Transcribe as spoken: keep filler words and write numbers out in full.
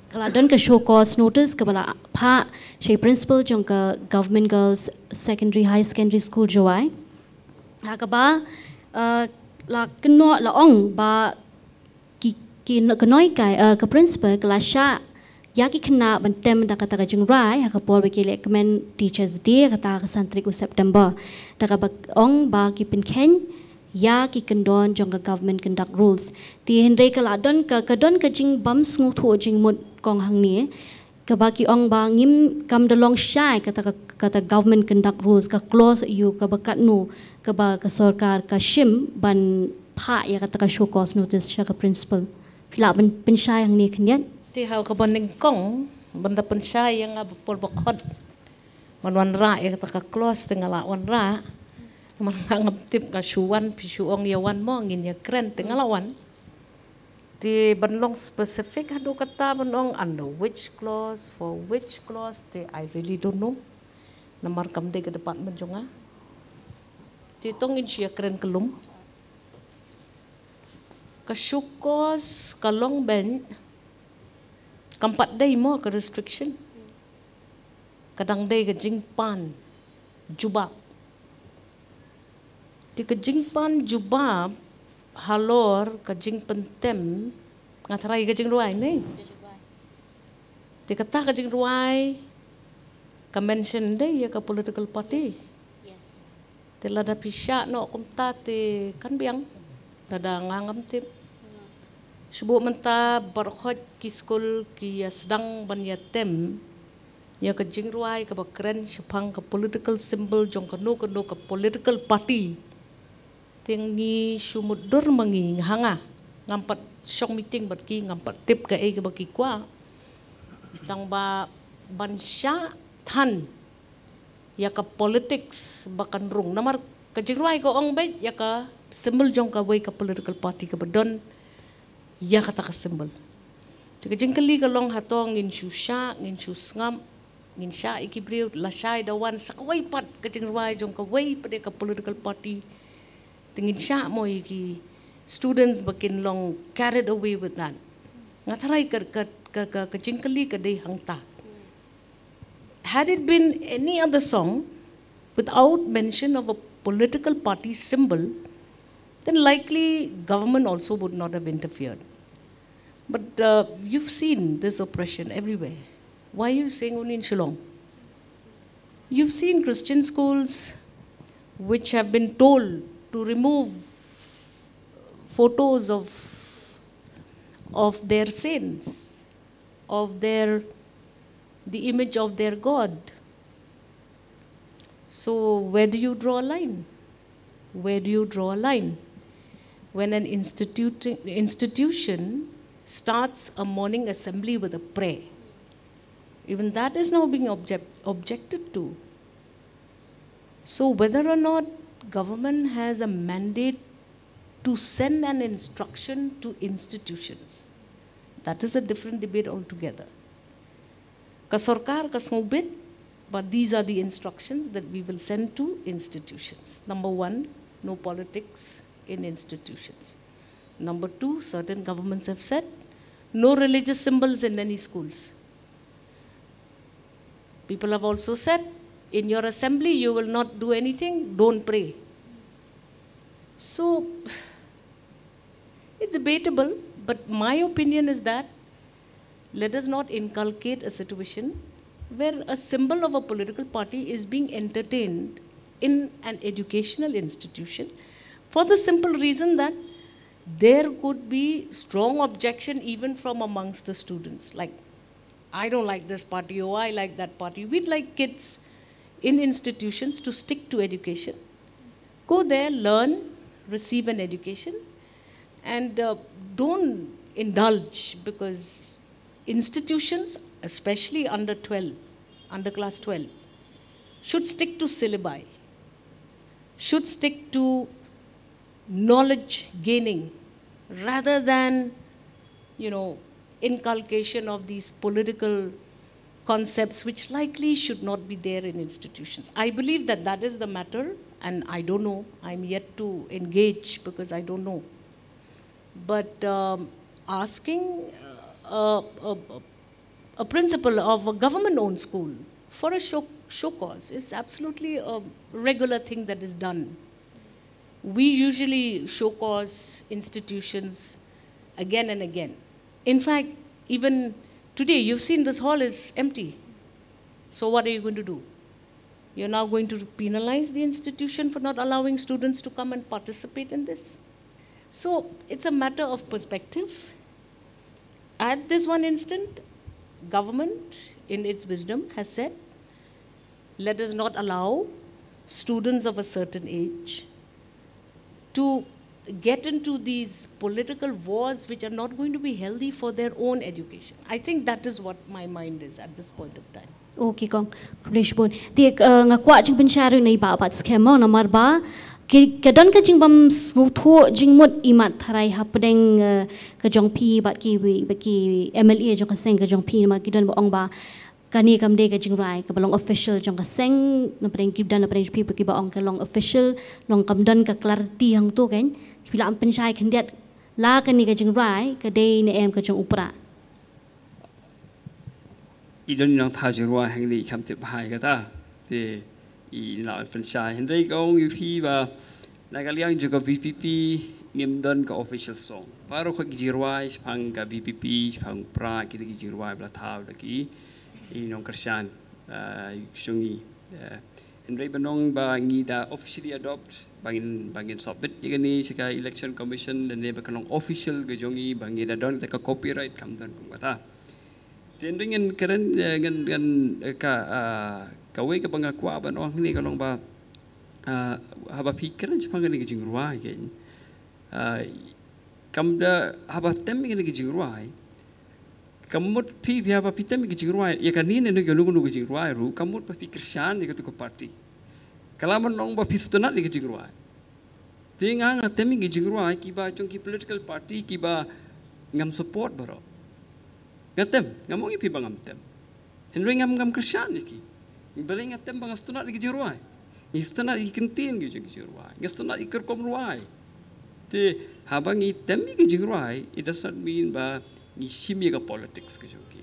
Ka la don ka show cause notice kaba la phah sha i principal jong ka Government Girls Secondary High Secondary School Jowai. Ha kaba, uh, la kynnoh la ong ba ki, ki no-, ka noi kai, uh, ka principal ka la shah ïa ki khynnah ban tem da kata ka jingrai ha ka por ba ki leh kmen Teachers Day kata ka san tarik u September. Da kaba ong ba ki pynkheiñ ïa ki kyndon jong ka government conduct rules. Te hynrei ka la don ka, ka don ka jingbym sngewthuh jingmut kong hangne. Kaba ki ong ba ngim kam da long shai kata ka, kata government conduct rules, ka clause ïa u kaba katno kaba ka sorkar ka shim ban phah ïa kata ka show cause notice sha ka principal. Phi lah ban pynshai hangne khyndiat. Te ha kaba nyngkong ban da pynshai ïa nga ba por ba khot ban wanrah ïa kata ka clause te nga la wanrah. Namar nga ngam tip, nga shu wan, phi shu ong ïa wan mo, ngin ïa kren, te nga la wan. Te ban long specific haduh kata ban ong under which clause, for which clause, te I really don't know. Namar kam dei ka department jong nga. Te to ngin shu ïa kren kyllum. Ka show cause ka long ban, kam pat dei mo ka restriction. Ka dang dei ka jingpan jubab. Te ka jingpan jubab halor ka jingpyntem, nga tharai ka jingrwai ne. Te kata ka jingrwai ka mention dei ïa ka political party. Te lada phi shah noh kumta te kan biang. Lada nga ngam tip. Shu buh mynta baroh ki skul ki ïa sdang ban ïa tem ïa ka jingrwai kaba kren shaphang ka political symbol jong kano kano ka political party. Te ngi shu mutdur ma ngi, ha nga ngam pat shong meeting bad ki, ngam pat tip kaei kaba ki kwah. Tang ba ban shah than ïa ka politics ba kan rung. Namar ka jingrwai ka ong beit ïa ka symbol jong kawei ka political party kaba don ïa kata ka symbol. Te ka jingkylli ka long hato ngin shu shah, ngin shu sngap, ngin shah ïa ki briew, lashai da wan sa kawei pat ka jingrwai jong kawei pat ka political party. Te ngin shah mo ïa ki students ba kin long carried away with that. Nga tharai ka, ka, ka, ka, ka jingkylli ka dei hangta. Had it been any other song without mention of a political party symbol, then likely government also would not have interfered. But uh, you've seen this oppression everywhere. Why are you saying only in Shillong? You've seen Christian schools which have been told to remove photos of, of their saints, of their, the image of their God. So where do you draw a line? Where do you draw a line? When an institu-, institution starts a morning assembly with a prayer, even that is now being object-, objected to. So whether or not government has a mandate to send an instruction to institutions, that is a different debate altogether. Ka sorkar ka sngewbit, but these are the instructions that we will send to institutions. Number one, no politics in institutions. Number two, certain governments have said no religious symbols in any schools. People have also said, in your assembly, you will not do anything, don't pray. So, it's debatable, but my opinion is that let us not inculcate a situation where a symbol of a political party is being entertained in an educational institution for the simple reason that there could be strong objection even from amongst the students. Like, I don't like this party, oh, I like that party. We'd like kids in institutions to stick to education. Go there, learn, receive an education, and uh, don't indulge, because institutions, especially under twelve, under class twelve, should stick to syllabi, should stick to knowledge gaining rather than, you know, inculcation of these political concepts which likely should not be there in institutions. I believe that that is the matter, and I don't know. I'm yet to engage because I don't know. But um, asking uh, a, a, a A principal of a government-owned school for a show, show cause is absolutely a regular thing that is done. We usually show cause institutions again and again. In fact, even today, you've seen this hall is empty. So what are you going to do? You're now going to penalize the institution for not allowing students to come and participate in this? So it's a matter of perspective. At this one instant, government, in its wisdom, has said, let us not allow students of a certain age to get into these political wars which are not going to be healthy for their own education. I think that is what my mind is at this point of time. Okay, kong. Khublei shibun. Te uh, nga kwah jingpynshai ruh na i Bah Batskhem mo, namar ba ki, ka don ka jingbym sngewthuh jingmut imat tharai hapdeng uh, ka jong phi bad ki, bad ki M L A jong ka seng ka jong phi, namar ki don ba ong ba kane kam dei ka jingrwai kaba long official jong ka seng, napdeng ki don napdeng jong phi ba ki ba ong ka long official, long kam don ka clarity hangto, kan? Phi lah pynshai khyndiat la kane ka jingrwai ka dei ne em ka jong u Prah? I don i nongthaw jingrwai hangne, i kham tip bha ïa kata. Te i la pynshai, hynrei ka ong ïa phi ba na ka liang jong ka V P P ngim don ka official song. Baroh ki jingrwai shaphang ka V P P, shaphang u Prah, ki dei ki jingrwai ba la thaw da ki i nongkyrshan, ah, jong ngi. Ah, hynrei ban ong ba ngi da officially adopt, ba ngin, ba ngin submit ïa kane sha ka Election Commission, lane ba ka long official ka jong ngi, ba ngi da don ka copyright, kam don kum kata. Te hynrei ngan kren, eh, ngan, ngan, eh, ka, ah, kawei kaba nga kwah ban ong hangne ka long ba, ah, haba phi kren shaphang kane ka jingrwai, kan, ah, kam da, haba tem ïa kane ka jingrwai, ka mut phi, phi haba phi tem ïa ka jingrwai, ïa kane ne kano kano ka jingrwai ruh, ka mut ba phi kyrshan ïa kato ka party. Ka la ban ong ba phi sngewtynnat ïa ka jingrwai. Te nga, nga tem ïa ki jingrwai kiba jong ki political party kiba ngam support baroh. Nga tem, ngam ong ïa phi ba ngam tem. Hynrei ngam, ngam kyrshan ïa ki. Balei nga tem? Ba nga sngewtynnat ïa ki jingrwai. Nga sngewtynnat ïa ki kyntien ki jong ki jingrwai. Nga sngewtynnat ïa ki rukom rwai. Te haba ngi tem ïa ki jingrwai, it does not mean ba ngi shim ïa ka politics ka jong ki.